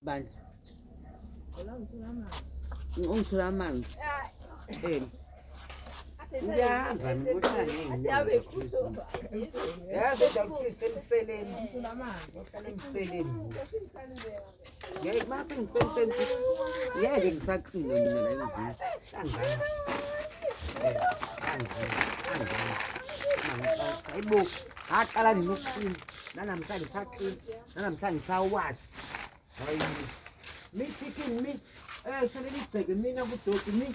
Bandla. Ungithola amanzi. Eh. Ngiyahamba mina uhlala ney'nyawo. Yazi kodwa kuthiwa isemseleni. Uhlala emseleni. Ngeke mase ngisemseleni futhi ngeke ngisaklina mina la endlini. Hlangana. Eh, hlangana, hlangana. Mangixoxa. Hayibo, ngaqala nini ukuklina? Nanamhlanje ngisaklina, nanamhlanje ngisawasha. Hayi. Mi chicken mi. Eh shanela igceke mina kudoti mi.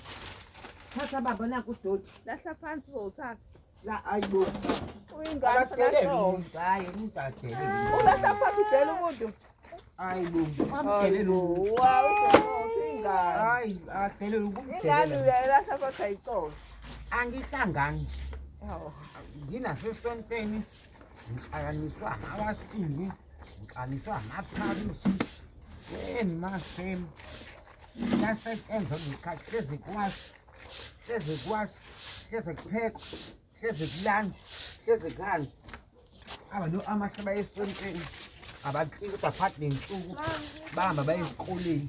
Thatha baba naku udoti. Lahla phansi uzowuthatha. La ayibo. Uyingane Akadelele phela umuntu. Hayi umuntu adelele. Ulahla phansi udela umuntu. Hayibo. Amdelele umuntu. Wow, uyingane. Hayi adelele Ingane ukumdelela. uyayilahla phansi ayixoxe. Angihlangani. Hawu. Nginasesontweni. Ngixakaniswa awasini. Ngixakaniswa amapharisi. Yeni mashame. Kuyasetshenzwa ngekhathi hleze kuwashwa. Hleze kuwashwa. Hleze kuphekwa. Hleze kulanjwa. Hleze kuhanjwa. Abantu amahle baye esontweni. Abaklini kodwa phakathi nensuku bahamba baye esikoleni.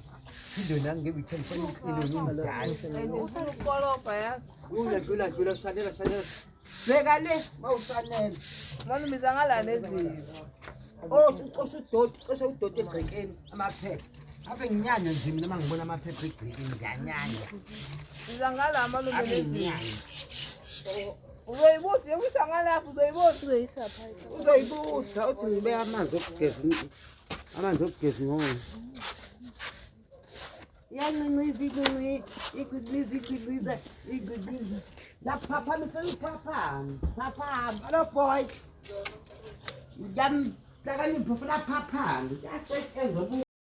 Phinde nange-weekend fanele ukline umdala. And ufuna ukukolobha yazi. Dlula dlula dlula shanela shanela. Bheka le mawushanela. Manje ubiza ngala nezinto. Oh, ucosha udoti, ucosha udoti egcekeni amaphepha. Ave nginyanya nje mina uma ngibona amaphepha egcekeni ngiyanyanya. Biza ngala malume Ave nezinto. nginyanya. Uzoyibuza, yokuyisa ngalapho uzoyibuza. Uzoyibuza uthi ngibeka amanzi okugeza amanzi okugeza ingqondo. Iyancinciza incinci, igcinciza igcinciza igcinciza. Laphaphama seluphaphama, phaphama. Hello boy. Ngiyamhlakanipha funa phaphama. Kuyasetshenzwa.